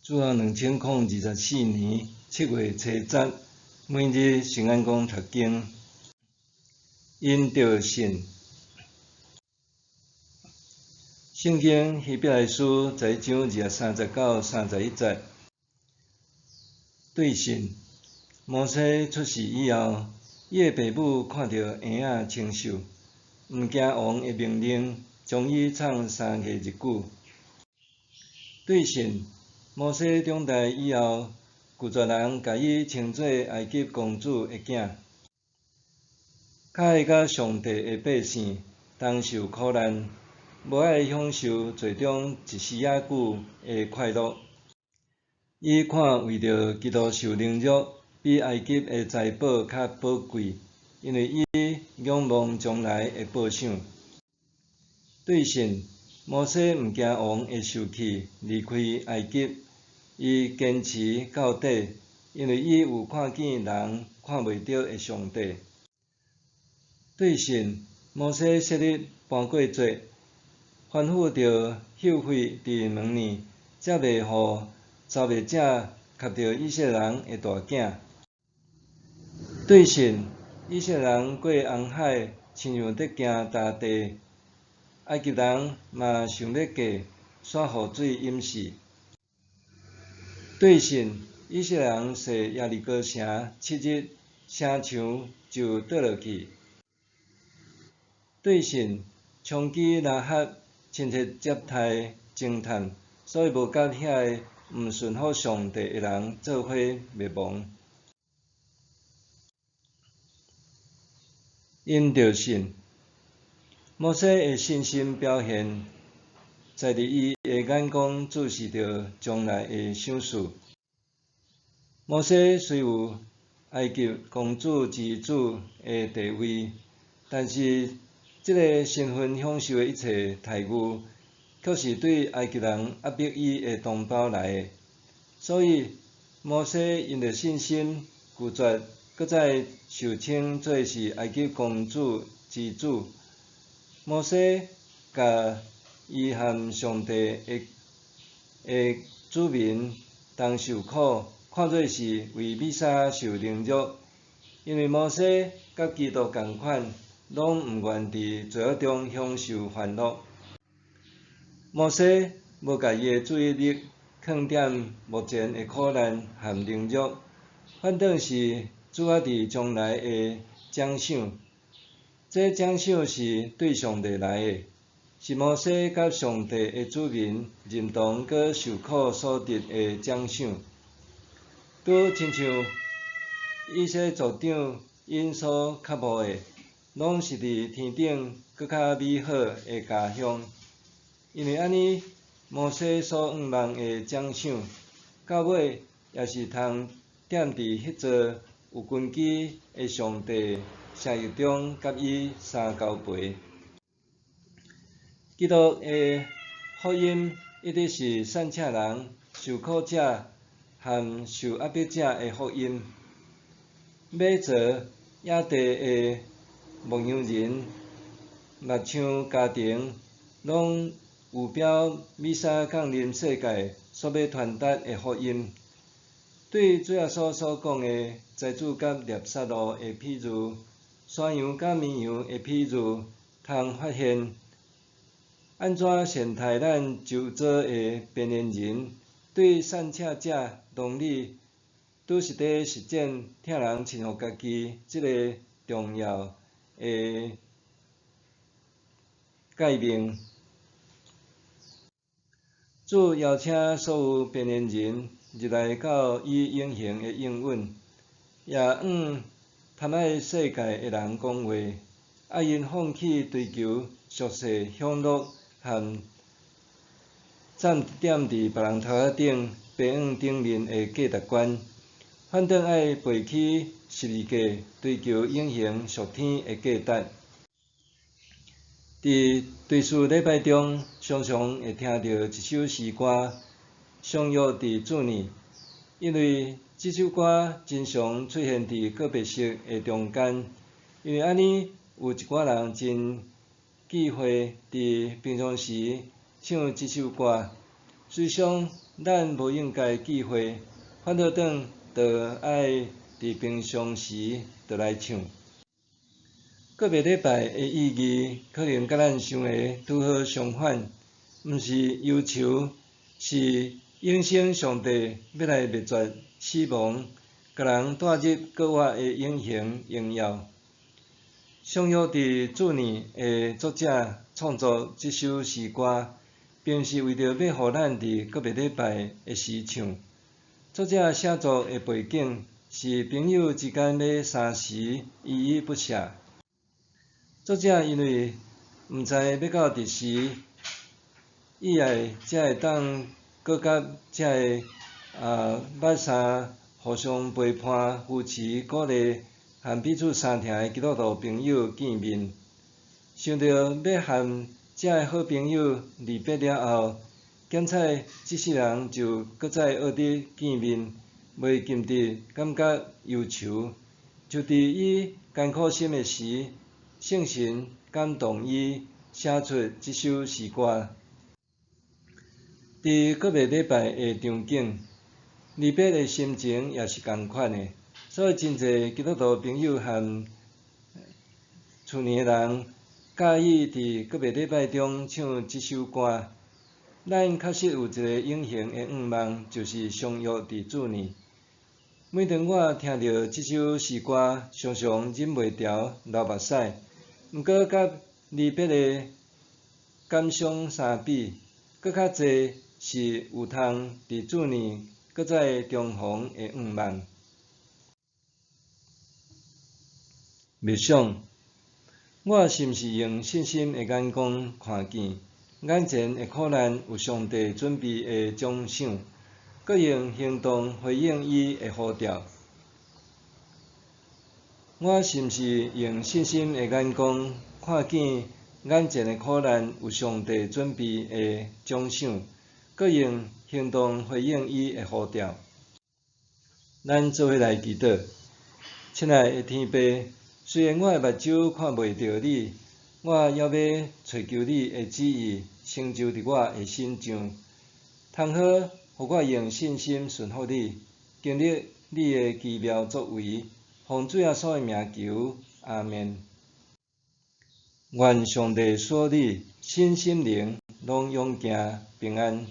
主後2024年7月初十，每日聖安公讀經，因著信。聖經希伯來書11章23節到31節，對信，摩西出世以後，伊的爸母看著嬰仔清秀，毋驚王的命令，將伊藏3個日久。對信，摩西長大以後，拒絕人共伊稱做埃及公主的囝，較愛佮上帝的百姓同受苦難，無愛享受罪中一時仔久的快樂。伊看為著基督受凌辱，比埃及的財寶較寶貴，因為伊仰望將來的報賞。對信，摩西毋驚王的受氣，離開埃及。伊堅持到底，因為伊有看見人看袂著的上帝。對信，摩西設立搬過節，吩咐著休會佇門內，才袂予嘲蔑者磕著以色列人的大囝。對信，以色列人過紅海，親像佇行乾地，埃及人嘛想欲過，煞予水淹死。對信，以色列人踅耶利哥城7日，城牆就倒落去。對信，娼妓喇合親切接待偵探，所以無佮遐个毋順服上帝的人做伙滅亡。因著信，摩西的信心表現，在佇伊的眼光注視著將來的賞賜。摩西雖有埃及公主之子的地位，但是這个身份享受的一切待遇，卻是對埃及人壓迫伊的同胞來的。所以，摩西因著信心拒絕閣再受稱做是埃及公主之子。摩西共伊和上帝的子民同受苦，看做是為彌撒受凌辱，因為摩西佮基督仝款，攏毋願佇罪惡中享受歡樂。摩西無共伊的注意力囥踮目前的苦難和凌辱，反轉是注意佇將來的獎賞。這獎賞是對上帝來的，是摩西佮上帝的子民認同閣受苦所得的獎賞。拄親像以西族長𪜶所渴慕的，攏是佇天頂閣較美好的家鄉。因為按呢，摩西所向望的獎賞，到尾也是通踮佇彼座有根基的上帝城邑中，佮伊相交陪。基督的福音一直是散赤人、受苦者和受壓迫者的福音。馬槽野地的牧羊人、獵場家庭，攏預表彌撒降臨世界所欲傳達的福音。對主耶穌所講的財主佮納撒路的比喻、山羊佮綿羊的比喻，通發現按怎善待咱周遭的邊緣人，對散赤者倫理，拄是佇實踐疼人親像家己這个重要的誡命。主邀請所有邊緣人入來到伊永恆的應允，也向貪愛世界的人講話，愛𪜶放棄追求俗世享樂和站踮佇別人頭殼頂、白網頂面的價值觀，反轉愛背起十字架，追求永恆屬天的價值。佇追思禮拜中，常常會聽著一首詩歌《相約佇主內》，因為這首歌真常出現佇告別式的中間，因為按呢有一寡人真忌諱佇平常時唱這首歌。隨想咱無應該忌諱，反倒轉就愛佇平常時就來唱。告別禮拜的意義，可能佮咱想的拄好相反，毋是憂愁，是永生上帝欲來滅絕死亡，共人帶入閣活的永恆榮耀。相約佇主年的作者創作這首詩歌，並是為著欲予咱佇告別禮拜的時唱。作者寫作的背景是朋友之間欲相辭，依依不捨。作者因為毋知欲到佇時，以愛才會當閣佮這个捌相互相陪伴、扶持、鼓勵和彼此相疼的基督徒朋友見面。想著欲和這个好朋友離別了後，減彩這世人就閣再僫得見面，袂禁得感覺憂愁。就佇伊艱苦心的時，聖神感動伊寫出這首詩歌。佇告別禮拜的場景，離別的心情也是仝款的，所以真濟基督徒朋友和厝內的人，佮意佇告別禮拜中唱這首歌。咱確實有一个永恆的願望，就是相約佇主內。每當我聽著這首詩歌，常常忍袂牢流目屎。毋過，佮離別的感傷相比，閣較濟是有通佇主內閣再重逢的願望。默想，我是毋是用信心的眼光看見眼前的苦難有上帝準備的獎賞，閣用行動回應伊的呼召？我是毋是用信心的眼光看見眼前的苦難有上帝準備的獎賞，閣用行動回應伊的呼召？咱做伙來祈禱。親愛的天父，雖然我的目睭看袂著你，我猶欲揣求你的旨意成就佇我的身上。通好，予我用信心順服你，經歷你的奇妙作為。奉主耶穌的名求，阿們。願上帝賜你身心靈攏勇健平安。